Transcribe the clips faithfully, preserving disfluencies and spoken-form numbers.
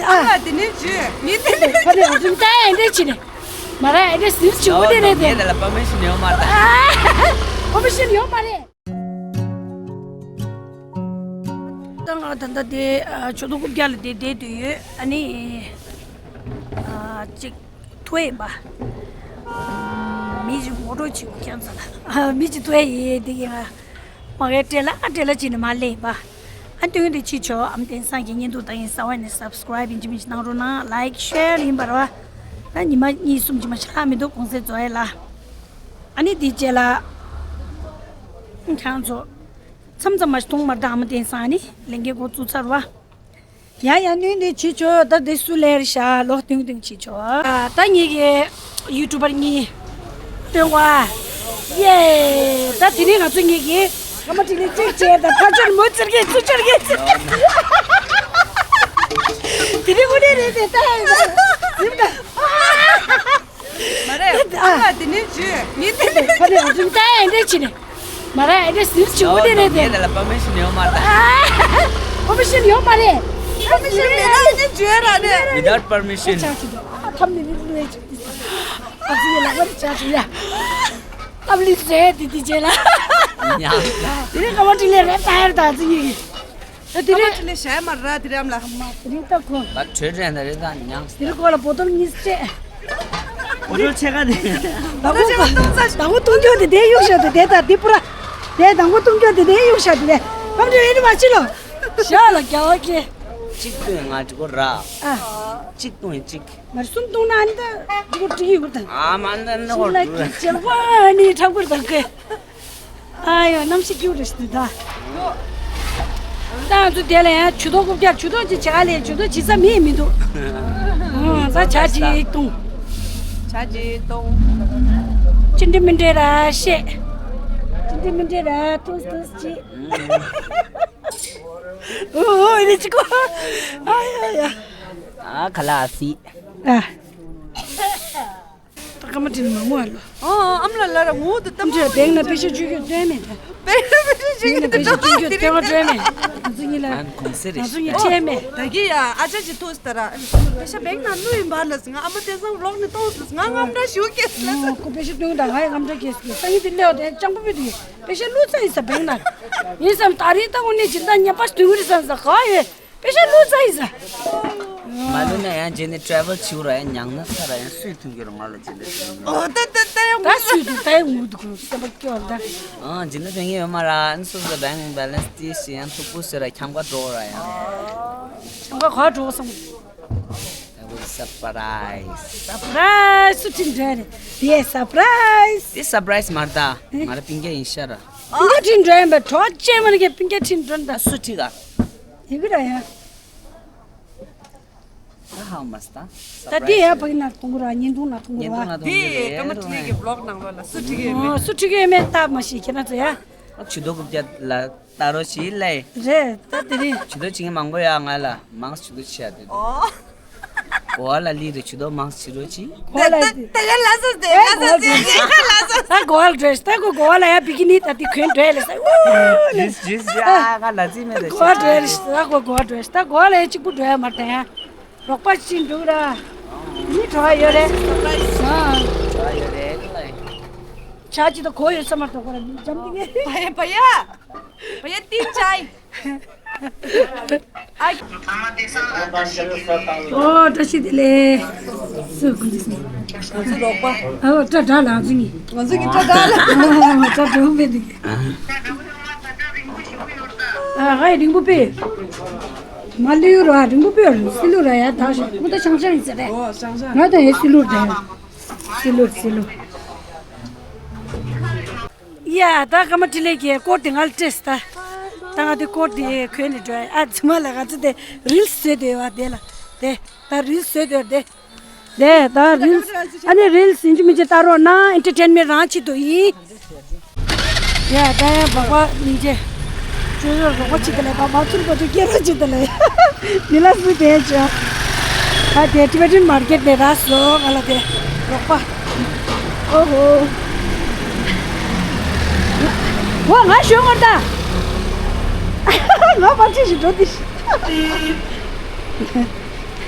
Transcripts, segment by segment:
ཨ་དེ་ནས་བརྗོད་མི་དེ་ནས་ཁ་ནས་འཛུམ་ད་ཨེ་འདྲས་བྱས་ནས་མ་ར་ཨེ་འདྲས་སིམ་ཆུ་བོ་དེ་རེད་དེ། ངས་དེ་ལ་པར་མི་ཤན་ཡོད་མ་རེད། པར་མི་ཤན་ཡོད་མ་རེད། ད་ང་ད་ལྟ་དེ་ཨ་ཆུ་ཐོག་རྐུབ་བཀྱག་ལ་དེ་བསྡད་དུ་ཡོད། ཨ་ནི་ཨ་ཅིག་ཐུ་ཡིན་པ། མི་ཅིག་མོ་ཊ་ཅིག་ཁྱམས་ས་ལ་མི་ཅིག་ཐུ་ཡིན་དེ་གི་ང་མ་གའི་སྤྲེལ་ལ་ཨ་སྤྲེལ་ལ་ཅིག་ནི་མ་ལེན་པ། ཨ་སྟོན་དེ་ཅིག་ཆོ་ཨམ་བསྟན་སངས་ཀྱི་བརྙན་ཐུང་ད་ཡིན་ས་བ་ནས་སབ་སི་ཀ་རེབ་ཡིན་ཅི་མིན་ཅི་གནང་རོགས་གནང་། ལའིཀ་ཤེར་ཡིན་པར་བ། ད་ཉི་མ་གཉིས་གསུམ་ཅི་མ་ཆ་ལ་མི་འདུག་གུང་སེང་རྫོགས་ཡས་ལ། ཨ་ནི་དེ་རྗེས་ལ། ཁྱང་ཚོ། མཚམས་མཚམས་མ་ཞིག་མཐོང་མ་རེད་ད་ཨ་མ་བསྟན་སང་ནི་ལས་འགན་འགོ་བཙུགས་ཚར་བ། ཡ་ཡ་སྣོན་འདི་བྱེད་ཆོག་ད་འདི་སུ་ལེར་ཤ་ལོག་སྟོན་སྟོན་བྱེད་ཆོག་ད་ངེད་ཀྱི་ཡུ་ཊུབ་པར་གཉིས། སྟོན་པ། ཡེ། ད་དེ་རིང་ང་ཚོ་གཉིས་ཀྱིས་ཨ་མ་དྲིན་ལན་གཅིག་བྱས་ད་ཕ་ཆོར་མོ་ཚེར་གེ་ཚུ་ཆོར་གེ་ཚུ། དེ་རིང་དངོས་གནས་རེད་དེ་ད་ཡིན་ད། མ་རེད། ཨ་དེ་ནས་བརྗོད་མི་དེ་ནས་ཁ་ནས་འཛུམ་ད་ཨེ་འདྲས་བྱས་ནས། མ་ར་ཨེ་འདྲས་སིམ་ཆུ་བོ་དེ་རེད་དེ། ངས་དེ་ལ་པར་མི་ཤན་ཡོད་མ་རེད། པར་མི་ཤན་ཡོད་མ་རེད། པར་མི་ཤན་མེད་ན་ཨེ་འདྲས་བརྗོད་ར་རེད། Without permission. ཨ་ཐམ་ནི་མི་ལུས་ཅིག་ཨ་ཙི་ཡི་ལག་པ་རེ་ཆགས་ཆུ་ཡ། ཨ་ལི་རེད་དེ་དེ་རྗེས་ལ། ཉག་ཉག་དེ་རིང་ཀ་བ་ཏི་ལེ་རེད་ད་ཡར་ད་ཨ་ཙི་ཡི། ད་དེ་རིང་ཀ་བ་ཏི་ལེ་ཞལ་མ་ར་དེ་རིང་ཨམ་ལ་ཧམ་མ་དེ་རིང་ད་ཁོ། ད་གྲོས་རེད་ན་རེད་ད་ཉག་དེ་རིང་ཁོ་ལ་བོ་ཏོལ་གཉིས་སྤྲད། བོ་ཏོལ་ཕྱེད་ཀ་དེ། དང་པོ་དང་པོ་གཏོང་རྒྱུ་དེ་དེ་གཡུག་བཞག་དེ་དེ་ད་དེ་པུ་ར། དེ་དང་པོ་གཏོང་རྒྱུ་དེ་དེ་གཡུག་བཞག་དེ་དེ། ཨམ་དེ་ཨེ་རི་མ་ཅི་ལོ། ཞག་ལ་རྒྱ་བ་ཁྱེད། གཅིག་བཏོན་ང་འགྲིག་གོ་ར། ཨ། གཅིག་བཏོན་གཅིག་མར་གསུམ་བཏུང་ན་ཨ་ནི་ད་འགྲིག་གོ་འགྲིག་ཡོད་གོ་ད། ཨ་མ་ཨ་ནི་ད་ནི་གོ་འགྲིག་ལ་གི་ཅེར་བ་ནི་ཁྲག་པར་དང་གི། ཨ་ཡོ་གནམ་གཤིས་སྐྱིད་རེད་ཤི་ད། ད་ང་ཚོ་དེ་ལ་ཡང་ཇུས་གཏོགས་རྐུབ་བཀྱག་ཇུས་གཏོགས་ཅིག་བྱེད་ག་ལས་ཇུས་གཏོགས་བྱེད་ས་མི་མི་འདུག་ཨོ་ད་ཇ་ཅིག་བཏུང་། ཇ་ཅིག་བཏུང་། ཅི་འདྲ་མི་འདྲ་ར་བཤད། ཅི་འདྲ་མི་འདྲ་ར་ཐུགས་ཐུགས་ཅིག་ཨོ་ཨོ་ཨེ་ཅི་ཀོ། ཨ་ཡ་ཡ། ཨ་ཁ་ལ་སི། ཨ། ད་ཀ་མ་དྲིན་མ་ངུ་ཨ་ལོ། ཨོ་ཨམ་ལ་ལ་ར་ངུ་དུ་ཏམ་ཨམ་ཅོ་དེང་ན་པེ་ཤ་བཅུ་གྱོད་སྟོན་མེད་ད། པེ་ཤ་བཅུ་གྱོད་དེ་ཏོ་སྟོན་མེད། ང་ཚོ་གཉིས་ལ། ང་ཚོ་གཉིས་ཆད་མེད། ད་གི་ཡ་ཨ་ཅག་ཅིག་ཐུག་སྟ་ར། པེ་ཤ་བེང་ན་ལུས་ཡིན་པ་ལ་ང་ཨ་མ་དེ་སང་ལོག་ནི་ཏོག་སི་ང་ངམ་འདྲ་ཞུ་གེ་སི་ལ། ཁོ་པེ་ཤ་སྟོན་ད་ང་ཡི་ངམ་འདྲ་གེ་སི་སང་ཉིན་དེ་ལེའོ་དེ་ཅང་པོ་པི་དུ་པེ་ཤ་ལུས་ཚ་ཡིན་ས་བེང་ན། ཡིན་སམ་ད་རིང་ད་ངོ་ནི་ཇི་ལྟ་ཉམས་པ་སྟོན་གི་རེད་བསམ་ས་ག་ཡོད། པེ་ཤ་ལུས་ཚ་ཡིན་ས། མ་ལུས་ན་ཡང་རྗེས་ནས་ཊེ་རེ་ཝལ་བྱེད་ར་ཡང་ཉང་ན་ས་ར་ཡང་སུས་མཐུན་གྱི་རུ་ང་ལ་རྗེས་ནས་མཐུན་གྱི། ཨོ་ད་ད་ད་ཡང་ད་སུས་མཐུན་ད་ཡང་ངུ་འདུག་གོ་སེམས་པ་སྐྱོ་ད། ཨང་རྗེས་ནས་མཐུན་གྱི་ཡོད་མ་ར་ཨན་སུ་ཟ་བེང་བེ་ལེན་སི་ཏི་ཤི་ཡང་ཐུག་པོ་ཟེར་ར་ཁྱམ་ག་འགྲོ་ར་ཡང་། ཁྱམ་ག་ག་འགྲོ་སམ། That was a surprise. སར་པ་རའི་སི་སུ་ཁྲིད་འགྲོ་རེད། དེ་སར་པ་རའི་སི། དེ་སར་པ་རའི་སི་མ་རེད་ད། ང་ར་པིང་ཀེ་ཡིན་ཤ་ར། པིང་ཀེ་ཁྲིད་འགྲོ་ཡིན་པ་གྲོགས་ཅན་མ་རེད་ཀྱི་པིང་ཀེ་ཁྲིད་འགྲོ་ད། སུ་ཁྲིད་ག་ཡི་གེ་ར་ཡ། ད་ཧའོ་མ་སི་ད། ད་དེ་ཡ་ཕ་གི་ན་གཏོང་གི་ར་བརྙན་ཐུང་ན་གཏོང་གི་ར། བརྙན་ཐུང་ན་གཏོང་གི་རེད། དེ་ཀ་མ་ཁྲིད་ཀྱི་བི་ལོག་ནང་ལོགས་ལ་སུ་ཁྲིད་ཀྱི་ཡོད་མེད། སུ་ཁྲིད་ཀྱི་ཡོད་མེད་ལྟ་མ་ཤེས་ཁྱེད་རང་ཚོ་ཡ། ཆུ་དོ་རྐུབ་བཀྱག་ལ་ལྟ་རོགས་བྱེད་ལེ། རེད་ད་དེ་རིང་། ཆུ་དོ་བྱེད་མཁན་མང་པོ་ཡོད་ང་ལ་མང་ཆུ་དོ་བྱེད་ཡ་དེ་དེ། ཨོ། གོ་བ་ལ་ལི་རེ་ཆུ་དོ་མང་ཆུ་དོ་བྱེད། གོ་བ་ལ་དེ། ད་ཡ་ལ་སོ་དེ་ལ་སོ་དེ་ལ་སོ། ད་གོ་བ་ལ་འགྲོ་ད་གོ་གོ་བ་ལ་ཡ་བི་ཀི་ནི་ད་དེ་གོན་འགྲོ་ཡ་ལ་ས། ཨོ་ལེ། ཇིས་ཇིས་ཇི་ཨ་ང་ལ་ཙི་མེད་དེ། གོ་བ་འགྲོ་ཡ་ལ་ས་ད་གོ་གོ་བ་འགྲོ་ད་གོ་བ་ལ་ཡ་གཅིག་པུ་འགྲོ་ཡ་མ་དེ་ཡ། རོགས་པ་ཅིག་འདུག་ར། མི་གྲོགས་ཡོད་རེད། ཨ། གྲོགས་ཡོད་རེད་ལ། ཆ་ཅི་ད་གོ་ཡོད་ས་མ་གཏོགས་ཁོ་ར་མི་འཇམ་དེ་གས། བ་ཡ་བ་ཡ། བ་ཡ་ཏིན་ཅའི། ཨ། ཨོ་བཀྲ་ཤིས་བདེ་ལེགས། སུ་ཁོང་ཚོ་སུ། ང་ཚོ་རོགས་པ། ཨོ་བཀྲ་དྲ་ལ་ང་ཚོ་གཉིས། ང་ཚོ་གཉིས་བཀྲ་དྲ་ལ། ཨོ་བཀྲ་དྲ་བོ་བེ་འདུག་ཨ་ཧའི་རིང་པོ་པེ། མ་ལུས་ར་རིང་པོ་པེ་ར་སི་ལུ་ར་ཡ་ད་ཤ་མུ་ད་ཤང་ཤང་ཡིན་ཟེར་རེད། ཨོ་ཤང་ཤང་། ང་ད་ཧེ་སི་ལུ་ར་ད་ཡ། སི་ལུ་ར་སི་ལུ་ར། ཡ་ད་ཀ་མ་ཏྲི་ལེ་གི་སྐོར་དེ་ང་ལ་སྤྲད་ད། ད་ང་དེ་སྐོར་དེ་གོན་ནས་འགྲོ་ཡ། ཨ་ཙི་མ་ལ་ང་ཚོ་དེ་རིལ་སི་བཟོས་དེ་བ་དེ་ལ་དེ་ད་རིལ་སི་བཟོས་དེ་བ་དེ། དེ་ད་རིལ་སི་ཨ་ནི་རིལ་སི་ཡིན་གཅིག་མིན་གཅིག་ལྟ་རོགས་གནང་། ཨེན་ཊར་ཊེན་མེན་ཊི་རང་ཆེད་དུ་ཡིན། ཡ་ད་ཡ་སྦག་སྦག་སྙིང་རྗེ། ཅོ་ཅོ་རོགས་པ་ཅིག་དེ་ལས་སྦག་སྦག་ཚུར་པ་ཚུར་སྐྱེལ་རོགས་ཅིག་དེ་ལས། མི་ལ་སུ་དེ་ཅོ། ད་དེ་ཊི་བེ་ཊན་མར་ཀེཊ་ནས་རག་སོང་ང་ལ་དེ་རོགས་པ། ཨོ་ཧོ། ཝ་ང་ཞོན་མར་ད། ང་མར་ཅི་ཞིག་འགྲོ་དེ་ཞིག་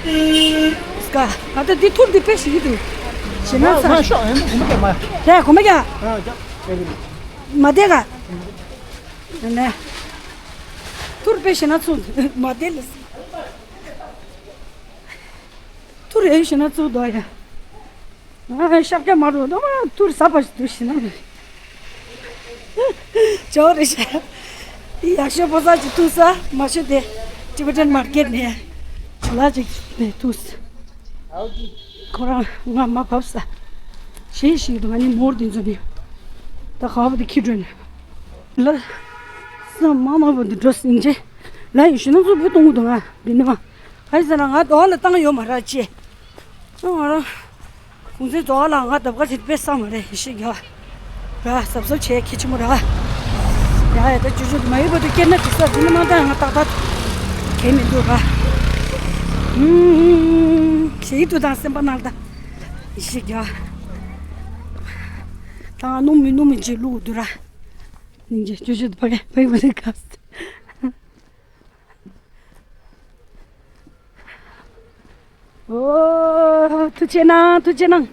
སྐ་ང་ད་འདི་ཐུར་འདི་དཔེ་ཞིག་འདུག་ཞེ་ན་ཚ་མ་ཤོག་ཨེ་མ་གོ་མ་དེ་མ་རེད་གོ་མ་ཀྱང་ཨ་ཅག་ཨེ་རེད། མ་བསྡད་ག་ནས་ཐུར་དཔེ་ཞེ་ན་ཚུགས་མ་བསྡད་ལ་ཐུར་ཨེ་ཞེ་ན་ཚུགས་འདུག་ཡ། ཤག་སྐྱ་མ་རུ་ནོ་མ་ཐུར་ཟ་བ་ཞིག་འདུག་ཞེ་ན། ཇོ་རེ་ཤ། ཡག་ཤོས་པོ་ས་ཅིག་ཐུག་ས་མ་ཤོད་དེ། Tibetan market ནས་ཇོ་ལགས་ཅིག་ནས་ཐུག་ས། ཁོ་རང་ང་མ་བབས་ས། ཞེས་ཞིག་ཏུ་ང་ནི་མོར་དེ་ཚོ་ནི། ད་ཁ་བ་དེ་ཁྱི་སྒྲོན། ལ། ས་མ་མ་བ་དུ་འགྲོ་སིན་ཅེ། ལ་ཡི་ཤུ་ན་ཚོ་བུ་གཏོང་གི་འདུག་ང་འདི་ནི་མ། ཨ་ཡི་ཟེར་ན་ང་དོ་ལ་བཏང་ཡོད་མ་ར་ཅེ། ང་རང་། གུང་སེང་རྫོགས་ལ་ང་འདབ་ཁ་ཞིག་དཔེ་ས་མ་རེད་ཤི་ག་ར་གཟབ་གཟབ་བྱས་ཁྱི་ཆི་མོ་ར། ཡ་ཡ་ད་ཅུ་ཅུ་མ་ཡོད་པ་དུ་སྐྱེར་ན་དུ་ས་དུ་ནི་མ་ད་ང་ཏག་ཏག་གས་མི་འདུག་ར། ཞིག་ཏུ་དང་སེམས་པ་ནང་ད་ཤི་ག་ད་ང་སྣུམ་མི་སྣུམ་མི་ཅི་བླུག་འདུག་ར། ནིང་ཅི་ཅུ་ཅུ་དུ་ཕ་གི་ཕ་གི་ཕ་གི་ག་ཨོ། ཐུགས་ཆེ་གནང་། ཐུགས་ཆེ་གནང་།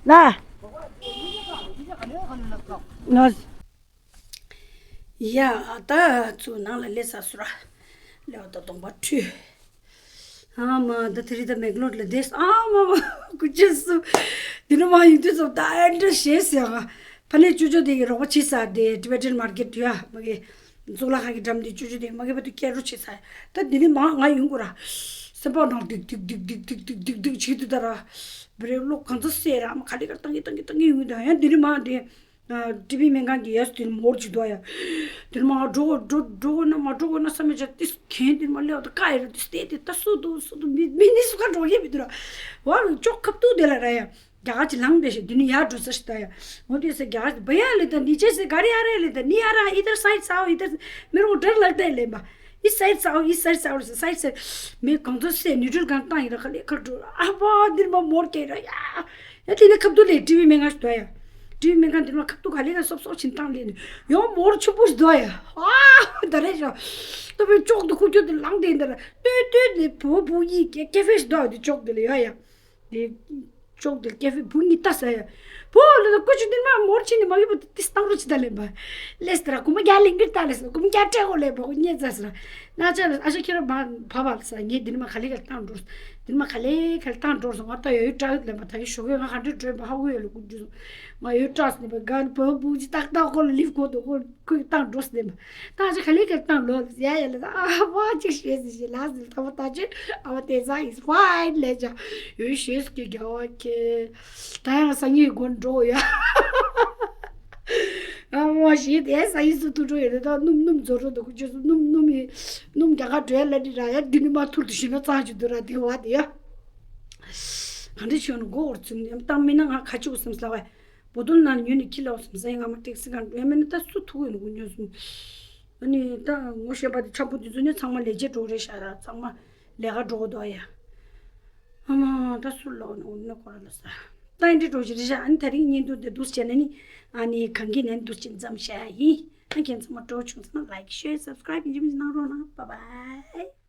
ལ། ལ། ཡ་ད་ཚུར་ནང་ལ་སླེབས་ཚར་སོང་ར། ལེའོ་ད་གདོང་པ་འཁྲུད། ཨ་མ་ད་དེ་རིང་ད་མེག་ལོར་ལ་བསྡད་སོང་། ཨ་མ་མ་ཀུ་ཅེ་སུ། དེ་ནི་མ་ཡིན་དུས་ཙམ་ད་ཨེ་འདྲ་ཞེས་ཟེར་ཨ། ཕ་ནས་ཅོ་ཅོ་དེ་གི་རོགས་པ་བྱེད་ས་དེ་Tibetan market དུ་ཡ་མ་གི་གཙུག་ལག་ཁང་གི་འགྲམ་དེ་ཅོ་ཅོ་དེ་མ་གི་བ་དུ་སྐྱེལ་རོགས་བྱེད་ས་ཡ། ད་དེ་ནི་མ་ང་ཡོང་གོ་ར། སེམས་པ་ནང་ལྡིག་ལྡིག་ལྡིག་ལྡིག་ལྡིག་ལྡིག་ལྡིག་ལྡིག་བྱེད་དུས་ད་ར། བི་རེ་བློ་གང་ཚ་སེ་ར་མ་ག་ལེ་ག་བཏང་གི་བཏང་གི་བཏང་གི་ཡོང་གི་འདུག་ཡང་དེ་ནི་མ་དེ། ཊི་བི་སྨན་ཁང་གི་ཡས་དེར་མོར་ཅིག་འདུག་ཡ། དེར་མ་འགྲོ་འགྲོ་འགྲོ་ན་མ་འགྲོ་ན་བསམ་མེད་ཅག་ཏིས་གན་དེར་མ་ལེའོ་ད་ཀ་ཡ་ར་ཏིས་ཏེ་ཏེ་ད་སུ་འདུག་སུ་འདུག་མི་མི་ནི་སུ་ག་འགྲོ་ཡས་མི་འདུག་ར། བ་ཅོག་ཁབ་ཏུ་དེ་ལ་ར་ཡ། རྒྱ་གར་གྱི་ལངས་དེ་ཞིག་དེ་ནི་ཡར་འགྲོ་ས་ཞིག་ད་ཡ། འོ་དེ་སེ་རྒྱ་གར་གྱི་བ་ཡ་ལེ་ད་ནི་ཅེ་སེ་ག་རི་ཡ་རེ་ལེ་ད་ནི་ཡ་ར་ཨི་དར་སའིད་སའོ་ཨི་དར་མེ་རོ་ཌར་ལག་དེ་ལེ་མ། ཨི་སའིད་སའོ་ཨི་སའིད་སའོ་རེ་སའིད་སའིད་མེ་གང་ཚོ་སེ་ནི་ཌལ་གང་བཏང་ཡི་ར་ཁ་ལེ་ཁ་འགྲོ་ཨ་བ་འདིར་མ་མོར་ཀེ་ར་ཡ། ཡ་དེ་ནས་ཁབ་ཏུ་ལས་ཊི་བི་སྨན་ཁང་ཞིག་འདུག་ཡ། ཊི་བི་སྨན་ཁང་དེ་ནས་ཁབ་ཏུ་ག་ལེ་ན་སོབ་སོབ་ཕྱིན་བཏང་ལས་ནས་ཡང་མོར་ཆུ་བུར་འདུག་ཡ། ཨ་ད་རེ་ཞོ། ཏོ་བའི་ཅོག་ཏུ་ཁུ་ཁྱོད་དེ་ལངས་དེ་འདི་ར་ལྟོས་ལྟོས་ནས་བུ་བུ་གཉིས་ཀྱི་ཀེ་ཧྥེ་ཞིག་འདུག་དེ་ཅོག་དེ་ལ་ཡ་ཡ། དེ་ཅོག་དེ་ཀེ་ཧྥེ་བུ་གཉིས་ལྟ་ས་ཡ། བུ་ལ་ད་ཀུ་ཅི་འདིར་མ་མོར་ཕྱིན་ནས་མ་གི་བུ་དེ་སྟངས་རོ་ཅི་ད་ལེན་པ། ལེས་དེ་ར་གུ་མ་རྒྱ་ལིང་གིར་ལྟ་ལེས་གུ་མ་རྒྱ་སྤྲད་གོ་ལེ་བུ་གཉིས་ཙ་ས་ར། ན་ཆ་ལ་ཨ་ཤ་ཁྱེད་ར་མ་བ་བ་ལ་ས་ངས་འདིར་མ་ག་ལེ་ག་ལྟ་འགྲོ། དེ་མ་ག་ལེ་ག་ལེ་བཏང་འགྲོ་སོང་། ང་ད་ཡོད་ཡོད་སྐྲག་ཡོད་ལེན་པ། ད་ཡོད་ཞོགས་ཡོད་ང་ག་འདྲེ་འགྲོ་ཡོད་པ་ཧ་གོ་ཡོད་ལ་ཀུན་འཇུ་སོང་། ང་ཡོད་སྐྲག་སོང་ནས་པ་ག་བུ་བུ་ཅི་ཏག་ཏག་ཁོ་ལ་ལིབ་ཁོ་དོ་ཁོ་ཁོས་བཏང་འགྲོ་སོང་ནས་པ། ད་ཅི་ག་ལེ་ག་ལེ་བཏང་ལོ་ཡ་ཡ་ལ་ད་ཨ་བ་ཅིག་ཤེས་ཟི་ཞེས་ལ་ཟི་ལ་ད་བ་ད་ཅི་ཨ་བ་དེ་ཟ་ཡིན་ཧྥའི་ལེ་ཅ་ཡོད་ཤེས་ཀྱི་རྒྱ་བ་ཁེ། ད་ཡང་སང་ཉིན་དགོན་འགྲོ་ཡ། ཨ་མོ་ཞེས་དེ་ས་ཡིན་སུ་ཐུག་འགྲོ་ཡོད་རེད། ད་སྣུམ་སྣུམ་ཛོ་རོ་འདུག་ཁུ་ཆོས་སུ་སྣུམ་སྣུམ་ཡིན། སྣུམ་རྒྱ་གར་འགྲོ་ཡ་ལ་འདི་ར་ཡ་འདི་ནི་མ་ཐུར་དུ་ཞུ་ན་གཙང་ཞུ་འདུག་ར་འདི་བ་དེ་ཡ། ག་འདྲ་བྱུང་ན་མགོ་འོར་ཚུགས་ནས་བཏང་མིན་ན་ང་ཁ་ཆུ་སེམས་སླ་བས། བོ་དོལ་ནང་ཉོས་ནས་ཁྱི་ལའོ་སེམས་ས་ཡིན། ང་མ་ཏེག་སི་གང་འགྲོ་ཡ་མིན་ན་ད་སུ་ཐུག་ཡོད་ནོ་ཉོས་སོང་། ཨ་ནི་ད་ངོ་ཤེས་པ་དེ་ཆག་པོ་དེ་ཚོ་ནི་ཚང་མ་ལས་བྱེད་འགྲོ་རེད་ཤག་ར་ཚང་མ་ལས་ཀ་འགྲོ་གོ་འདུག་ཡ། ཨ་མ་ད་སུ་ལོག་ནོ་ནི་ཁོ་ར་ལ་ས། ད་ཡིན་འདྲི་འགྲོ་ཞིག་རེད་ཤག་ཨ་ནི་ད་རིང་བརྙན་ཐུང་དེ་འདུག་བྱས་ན་ནི་ཨ་ནི་གང་གི་ནས་འདུག་ཅིག་མཚམས་བཞག་ཡིན། ཨ་ཁྱེད་ཚང་མ་སྤྲོ་བྱུང་ཚང་མ་ལའིཀ་ཤེར་སབ་སི་ཀ་རའིབ་ཡིན་གཅིག་མིན་གཅིག་གནང་རོགས་གནང་། བྷའི་བྷའི།